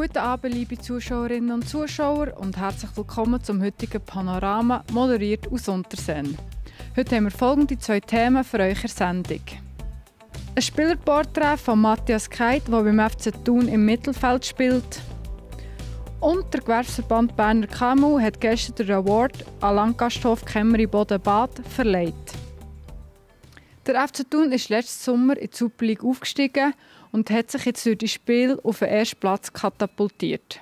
Guten Abend, liebe Zuschauerinnen und Zuschauer, und herzlich willkommen zum heutigen Panorama, moderiert aus Untersenn. Heute haben wir folgende 2 Themen für euch in der Sendung. Ein Spielerporträt von Matthias Keit, der beim FC Thun im Mittelfeld spielt. Und der Gewerksverband Berner KMU hat gestern den Award an Landgasthof Kämmeri Boden-Bad verleiht. Der FC Thun ist letzten Sommer in die Super League aufgestiegen und hat sich jetzt durch das Spiel auf den ersten Platz katapultiert.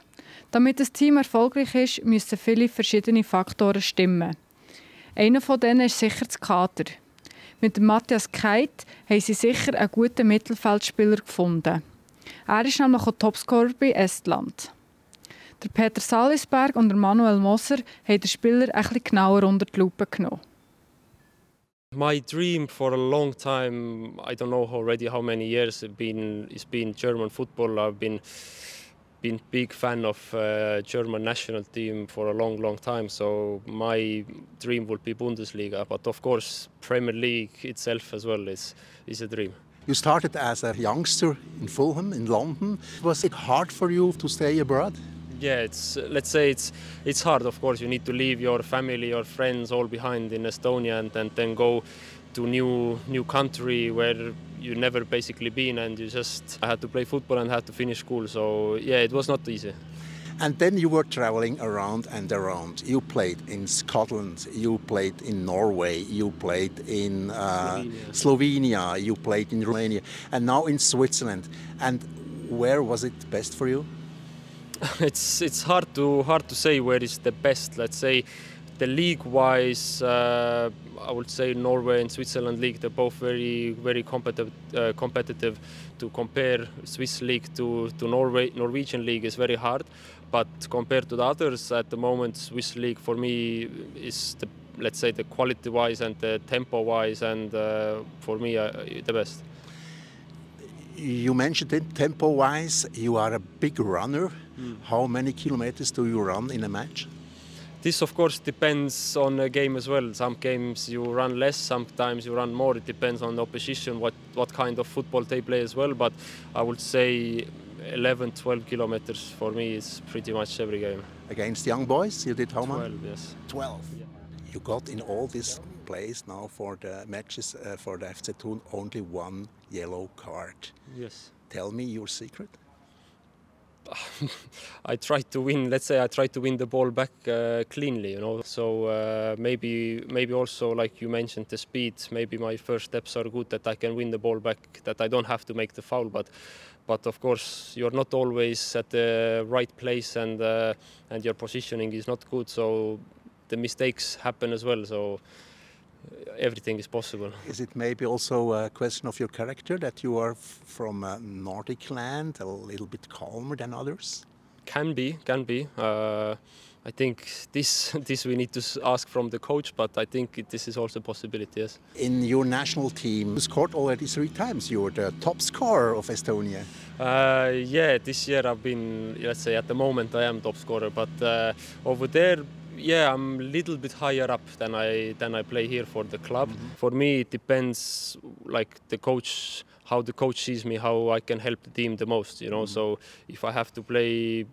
Damit das Team erfolgreich ist, müssen viele verschiedene Faktoren stimmen. Einer von denen ist sicher das Kader. Mit dem Matthias Keit haben sie sicher einen guten Mittelfeldspieler gefunden. Er ist nämlich auch Topscorer bei Estland. Der Peter Salisberg und der Manuel Moser haben den Spieler ein bisschen genauer unter die Lupe genommen. My dream for a long time, I don't know already how many years it's been German football. I've been big fan of German national team for a long time. So my dream would be Bundesliga, but of course Premier League itself as well is a dream. You started as a youngster in Fulham in London. Was it hard for you to stay abroad? Yeah, let's say it's hard. Of course, you need to leave your family, your friends all behind in Estonia, and then go to new country where you never basically been, and you just had to play football and had to finish school. So yeah, it was not easy. And then you were traveling around and around. You played in Scotland, you played in Norway, you played in Slovenia, you played in Romania, and now in Switzerland. And where was it best for you? It's hard to say where is the best. Let's say the league-wise, I would say Norway and Switzerland league, they're both very competitive. To compare Swiss league to Norwegian league is very hard, but compared to the others at the moment, Swiss league for me is the quality-wise and the tempo-wise, and for me the best. You mentioned it, tempo-wise, you are a big runner. How many kilometers do you run in a match? This of course depends on a game as well. Some games you run less, sometimes you run more. It depends on the opposition, what kind of football they play as well. But I would say 11-12 kilometers for me is pretty much every game. Against young boys, you did how much? 12, yes. 12? Yeah. You got in all these plays now for the matches for the FC Thun only 1 yellow card. Yes. Tell me your secret. I tried to win. Let's say I tried to win the ball back cleanly, you know. So maybe also, like you mentioned, the speed. Maybe my first steps are good, that I can win the ball back, that I don't have to make the foul. But of course, you're not always at the right place, and your positioning is not good. So the mistakes happen as well. So everything is possible. Is it maybe also a question of your character, that you are from a Nordic land, a little bit calmer than others? Can be. I think this we need to ask from the coach, but I think this is also a possibility, yes. In your national team, you scored already 3 times. You're the top scorer of Estonia. Yeah, this year I've been, let's say, at the moment I am top scorer, but over there, yeah, I'm a little bit higher up than I play here for the club. Mm-hmm. For me, it depends, like the coach, how the coach sees me, how I can help the team the most. You know, so if I have to play,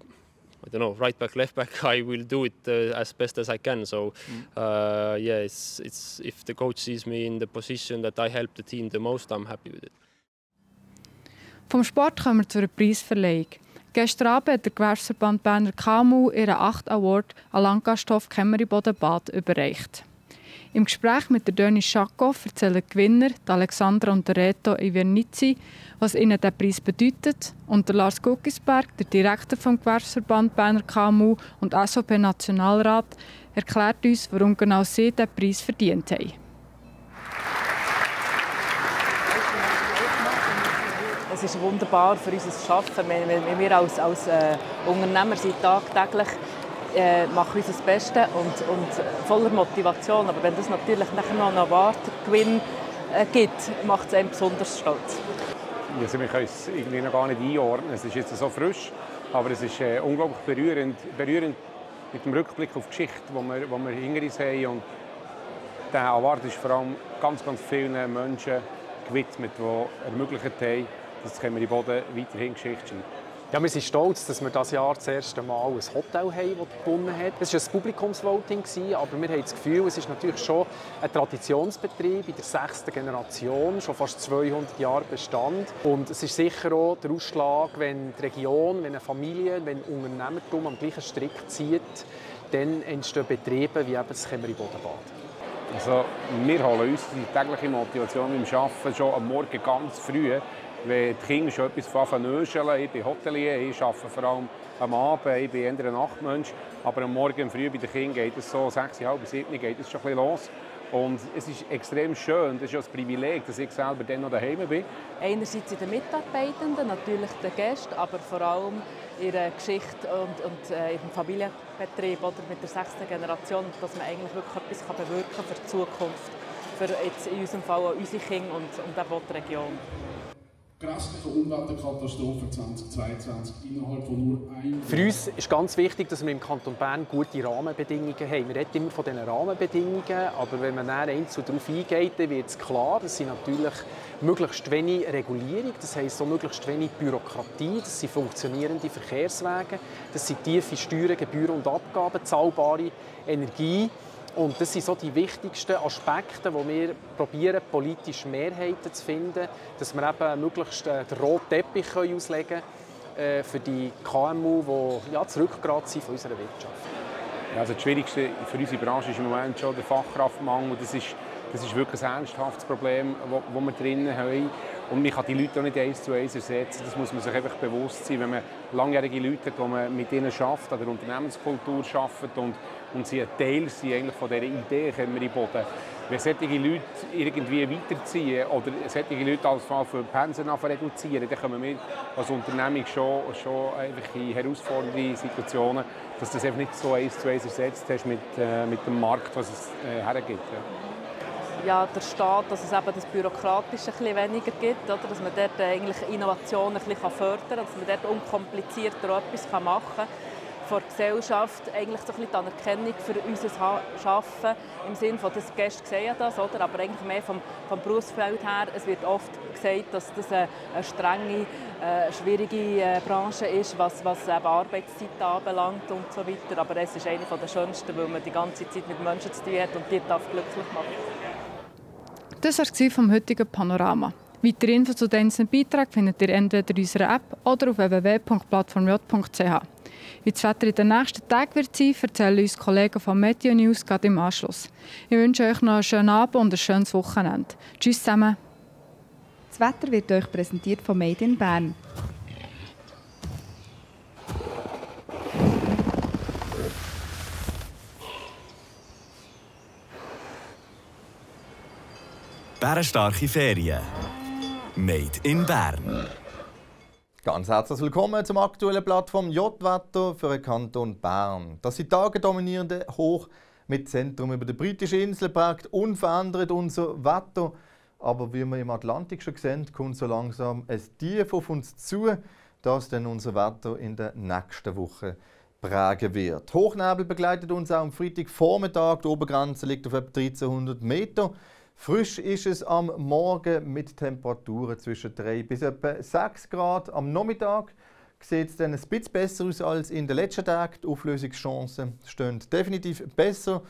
I don't know, right back, left back, I will do it as best as I can. So yeah, it's if the coach sees me in the position that I help the team the most, I'm happy with it. Vom Sport kommen wir zur Preisverleihung. Gestern Abend hat der Gewerksverband Berner KMU ihren 8. Award an Landgasthof Kämmeri Boden-Bad überreicht. Im Gespräch mit der Dönis Schakow erzählen die Gewinner, die Alexandra und der Reto Ivernizzi, was ihnen der Preis bedeutet. Und der Lars Guckisberg, der Direktor vom Gewerksverband Berner KMU und SVP-Nationalrat, erklärt uns, warum genau sie diesen Preis verdient haben. Es ist wunderbar für unser Arbeiten. Wir als Unternehmer sind tagtäglich, machen unser Bestes und voller Motivation. Aber wenn es natürlich nachher noch einen Award-Gewinn gibt, macht es einen besonders stolz. Also wir können es irgendwie noch gar nicht einordnen. Es ist jetzt so frisch, aber es ist unglaublich berührend mit dem Rückblick auf die Geschichte, die wir hinter uns haben. Und der Award ist vor allem ganz vielen Menschen gewidmet, die ermöglicht haben, dass Kämmeri Boden weiterhin Geschichte schreibt. Ja, wir sind stolz, dass wir dieses Jahr das erste Mal ein Hotel haben, das gewonnen hat. Es war ein Publikumsvoting, aber wir haben das Gefühl, es ist natürlich schon ein Traditionsbetrieb in der 6. Generation, schon fast 200 Jahre Bestand. Und es ist sicher auch der Ausschlag, wenn die Region, wenn eine Familie, wenn Unternehmertum am gleichen Strick zieht, dann entstehen Betriebe wie eben das Kämmerbodenbad. Also, wir holen uns die tägliche Motivation beim Arbeiten schon am Morgen ganz früh. Wenn die Kinder schon etwas nöscheln, ich bin Hotelier, ich arbeite vor allem am Abend, ich bin eher ein Nachtmensch, aber am Morgen früh bei den Kindern geht es so 6, halb 7 geht es schon ein bisschen los. Und es ist extrem schön, das ist ja ein Privileg, dass ich selber dann noch daheim bin. Einerseits in den Mitarbeitenden, natürlich den Gästen, aber vor allem in der Geschichte und im Familienbetrieb oder mit der 6. Generation, dass man eigentlich wirklich etwas bewirken kann für die Zukunft, für jetzt in unserem Fall auch unsere Kinder und eben auch die Region. Grässliche Umweltkatastrophe 2022 innerhalb von nur einem Jahr. Für uns ist ganz wichtig, dass wir im Kanton Bern gute Rahmenbedingungen haben. Wir reden immer von diesen Rahmenbedingungen, aber wenn man dann einzeln darauf eingeht, dann wird es klar, das sind natürlich möglichst wenig Regulierung, das heisst so möglichst wenig Bürokratie, das sind funktionierende Verkehrswege, das sind tiefe Steuern, Gebühren und Abgaben, zahlbare Energie. Und das sind so die wichtigsten Aspekte, wo wir probieren, politisch Mehrheiten zu finden, dass wir eben möglichst den roten Teppich auslegen können für die KMU, die ja, das Rückgrat sind von unserer Wirtschaft. Ja, also das Schwierigste für unsere Branche ist im Moment schon der Fachkraftmangel. Das ist wirklich ein ernsthaftes Problem, das wir drinnen haben. Und man kann die Leute auch nicht 1:1 ersetzen. Das muss man sich einfach bewusst sein. Wenn man langjährige Leute hat, die man mit ihnen schafft, an der Unternehmenskultur schafft und sie ein Teil sind eigentlich von dieser Idee, Kämmerboden. Wenn solche Leute irgendwie weiterziehen oder solche Leute als für Pensen reduzieren, dann kommen wir als Unternehmung schon einfach in herausfordernde Situationen, dass das einfach nicht so 1:1 ersetzt hast mit dem Markt, was es hergibt. Ja, der Staat, dass es eben das Bürokratische ein bisschen weniger gibt, oder? Dass man dort eigentlich Innovationen ein bisschen fördern kann, dass man dort unkomplizierter etwas machen kann. Von der Gesellschaft eigentlich so ein bisschen die Anerkennung für unser Arbeiten im Sinne von, dass die Gäste sehen das, oder? Aber eigentlich mehr vom Berufsfeld her. Es wird oft gesagt, dass das eine strenge, schwierige Branche ist, was eben Arbeitszeit anbelangt und so weiter. Aber es ist eine der schönsten, weil man die ganze Zeit mit Menschen zu tun hat und die darf glücklich machen. Das war vom heutigen Panorama. Weitere Infos zu diesen Beiträgen findet ihr entweder in unserer App oder auf www.plattformj.ch. Wie das Wetter in den nächsten Tagen wird sein, erzählen uns Kollegen von Meteo News gerade im Anschluss. Ich wünsche euch noch einen schönen Abend und ein schönes Wochenende. Tschüss zusammen. Das Wetter wird euch präsentiert von Made in Bern. Bärenstarke Ferien. Made in Bern. Ganz herzlich willkommen zum aktuellen Plattform J-Wetter für den Kanton Bern. Das sind Tage dominierende Hoch mit Zentrum über der britischen Insel prägt unverändert unser Wetter. Aber wie wir im Atlantik schon sehen, kommt so langsam ein Tief auf uns zu, das dann unser Wetter in der nächsten Woche prägen wird. Hochnebel begleitet uns auch am Freitagvormittag. Die Obergrenze liegt auf etwa 1300 Meter. Frisch ist es am Morgen mit Temperaturen zwischen 3 bis etwa 6 Grad. Am Nachmittag sieht es dann ein bisschen besser aus als in den letzten Tagen. Die Auflösungschancen stehen definitiv besser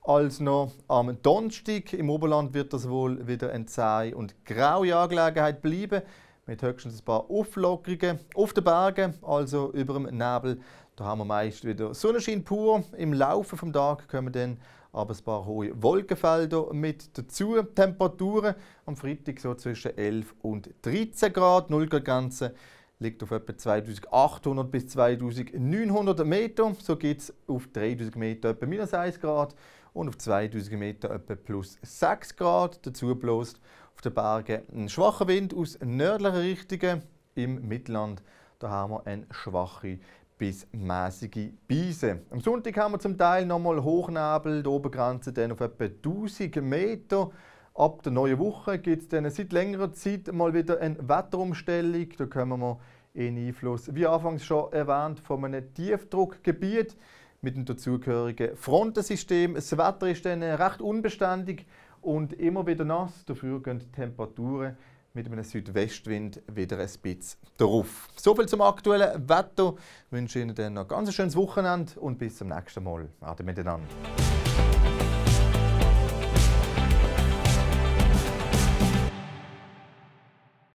als noch am Donnerstag. Im Oberland wird das wohl wieder eine zähe und graue Angelegenheit bleiben, mit höchstens ein paar Auflockerungen auf den Bergen, also über dem Nebel. Da haben wir meist wieder Sonnenschein pur. Im Laufe des Tages kommen dann aber ein paar hohe Wolkenfelder mit dazu. Temperaturen am Freitag so zwischen 11 und 13 Grad. 0-Grad-Grenze liegt auf etwa 2800 bis 2900 Meter. So gibt es auf 3000 Meter etwa -1 Grad und auf 2000 Meter etwa +6 Grad. Dazu bläst auf den Bergen ein schwacher Wind aus nördlichen Richtungen. Im Mittelland da haben wir eine schwache bis mäßige Beise. Am Sonntag haben wir zum Teil nochmal Hochnebel, die Obergrenze dann auf etwa 1000 Meter. Ab der neuen Woche gibt es dann seit längerer Zeit mal wieder eine Wetterumstellung. Da kommen wir in Einfluss, wie anfangs schon erwähnt, von einem Tiefdruckgebiet mit dem dazugehörigen Frontensystem. Das Wetter ist dann recht unbeständig und immer wieder nass. Dafür gehen die Temperaturen mit einem Südwestwind wieder ein bisschen drauf. Soviel zum aktuellen Wetter. Ich wünsche Ihnen dann noch ein ganz schönes Wochenende und bis zum nächsten Mal. Ade miteinander.